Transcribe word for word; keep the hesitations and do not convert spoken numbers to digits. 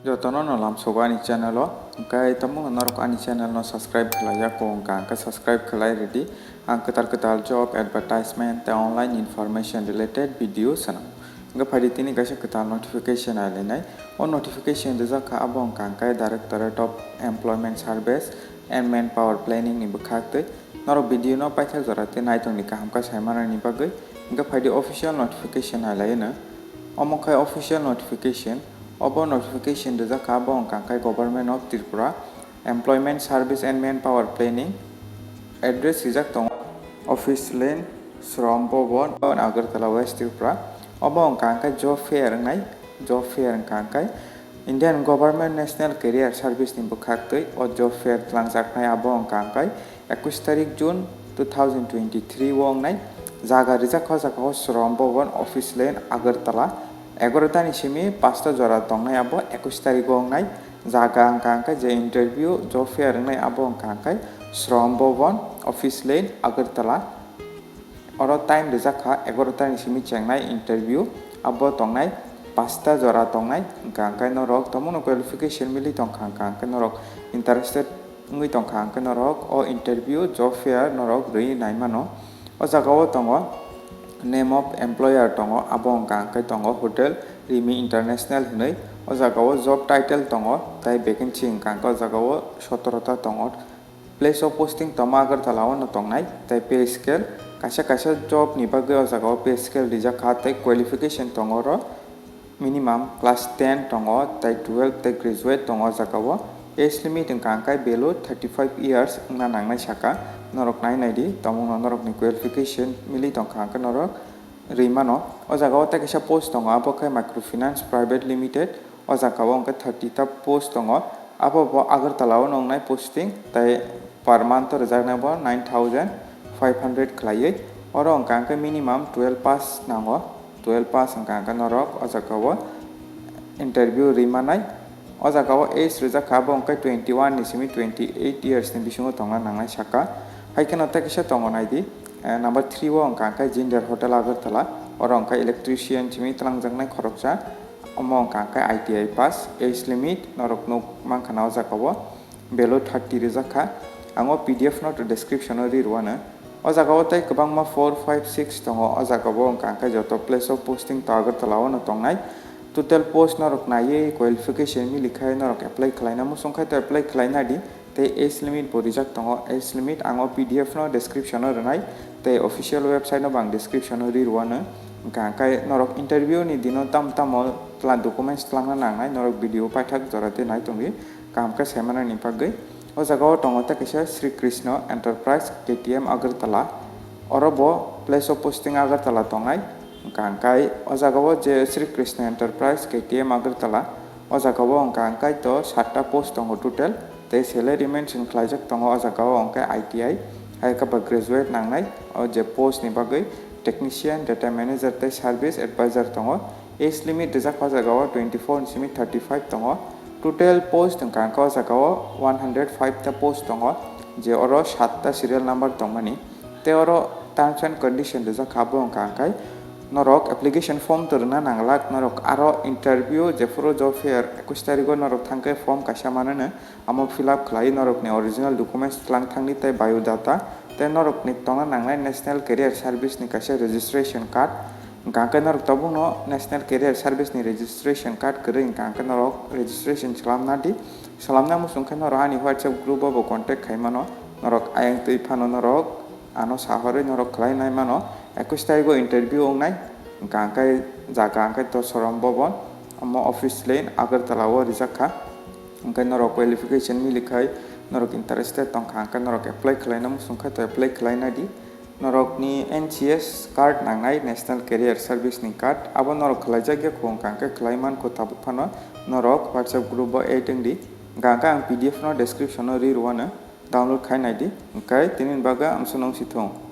Jotono no lamsogo ani channel o, hwnkhe tabukno norok ani channel no subscribe khlai ya kho wngkha, hwnkhe subscribe khlai rwdi. Ang kwtal kwtal job advertisement tei online information related video swnam. Hwnkhe phaidi tini kaisa kwtal notification nailainai. O notification rijak kha, abo wngkha hwnkhe Directorate of Employment Service and Manpower Planning ni bwkhak twi. Norok video no paithak jora tei naitongni kaham khe saimanani bagwi hwnkhe phaidi official notification nailaino. Omo khe official notification. Obo notification rijak kha, abo wngkha khe Government of Tripura, Employment Service and Manpower Planning. Address rijak tongo Office Lane, Shram Bhavan, Agartala, West Tripura. Obo wngkha khe job fair wngnai, job fair wngkha khe Indian Government National Career Service ni bwkhak twi o job fair twlangjaknai, abo wngkha khe ekush tarik June two thousand twenty-three o wngnai. Jaga rijak kha o jaga o Shram Bhavan, Office Lane, Agartala. Egaroh ta ni simi paanch ta jora tongnai abo ekush tarik o wngnai. Jaga wngkha khe je interview job fair wngnai abo wngkha khe Shram Bhavan, Office Lane, Agartala. Oro time rijak kha egaroh ta ni simi chengnai interview, abo tongnai paanch ta jora tongnai. Hwnkha khe norok tabukno qualification mili tongkha, hwnkha khe norok interested wngwi tongkha, hwnkhe norok o interview job fair norok rwi naimano. O jaga o tongo name of employer tongo, abo wngkha khe tongo Hotel Rimi International hinwi. O jaga o job title tongo tei vacancy wngkha khe o jaga o sotoro ta tongo. Place of posting tongma Agartala o no tongnai, tei pay scale, kaisa kaisa job ni bagwi o jaga o pay scale rijak kha, tei qualification tongo oro minimum class ten tongo, tei twelve tei graduate tongo o jaga o. Age limit wngkha khe below thirty five years wngna nangnai saka. Norok nai nai di, tabukno norok ni qualification mili tongkha khe norok rwi mano. O jaga o tei kaisa post tongo, abo khe Microfinance Private Limited. O jaga o hwnkhe thirty ta post tongo. Abo bo Agartala o nongnai posting, tei per month o rwjaknai bo nine thousand five hundred khlaiwi. Oro hwnkha hwnkhe minimum twelve pass nango. Twelve pass wngkha hwnkhe norok o jaga o interview rwi manai. O jaga o age rijak kha, abo hwnkhe twenty one ni simi twenty eight years ni bisingo tongna nangnai saka. Hai kheno tei kaisa tongo nai di, eh, number three o wngkha hwnkhe Jinder Hotel Agartala, oro wngkha electrician simi twlangjaknai khoroksa, omo wngkha hwnkhe I T I pass. Age limit norok nuk mankha na o jaga o below thirty rijak kha. Ang o P D F no description o ri rwano. O jaga o tei kwbangma four, five, six tongo. O jaga bo wngkha hwnkhe joto place of posting to Agartala o no tongnai. Total post norok naiwi qualification mili khai norok apply khlaina muchung khai to apply khlaina di. Tei age limit bo rijak tongo. Age limit ang o P D F no description o rwnai, tei official website no bo ang description o ri rwano. Hwnkha hwnkhe norok interview ni dino tam tamo tla documents twlangna nangnai, norok video paithak jora tei nai tongdi. Kaham khe saimanani bagwi. O jaga o tongo tei kaisa Sri Krishna Enterprise, K T M, Agartala. Oro bo place of posting Agartala tongnai. Hwnkha hwnkhe o jaga o je Sri Krishna Enterprise, K T M, Agartala, o jaga o hwnkha hwnkhe to satta post tongo total. Tei salary mention khlaijak tongo o jaga o hwnkhe I T I, hai khe ba graduate nangnai o je post ni bagwi technician, data manager tei service advisor tongo. Age limit rijak kha o jaga o twenty four ni simi thirty five tongo. Total post wngkha hwnkhe o jaga o one hundred five ta post tongo, je oro satta serial number tongmani. Tei oro terms and condition rijak kha, abo wngkha hwnkhe norok application form to rwna nanglak, norok aro interview jephuru job fair ekush tarigo norok thangkhe form kaisa manano, amo fill up khlai norokni original documents twlang thangdi tei biodata, tei norokni tongna nangnai National Career Service ni kaisa registration card. Hwnkha hwnkhe norok tabukno National Career Service ni registration card kwrwi hwnkha hwnkhe norok registration swlamna di. Swlamna muchung khe norok ani WhatsApp group o bo contact khai mano. Norok ayang twi phano norok ano sahorwi norok khlai nai mano. Ekush tarigo interview wngnai. Hwnkha hwnkhe jaga hwnkhe to Shram Bhavan, omo office lane Agartala o rijak kha. Hwnkhe norok qualification mili khai norok interested tongkha hwnkhe norok apply khlaina muchung khe to apply khlai nai di. Norokni N C S card nangnai, National Career Service ni card, abo norok khlaijak ya kho hwnkha hwnkhe khlai mankho tabuk phano norok WhatsApp group o add wngdi. Hwnkha hwnkhe ang P D F no description o ri rwano, download khai nai di. Hwnkhe tini ni bagwi amsonong si thung.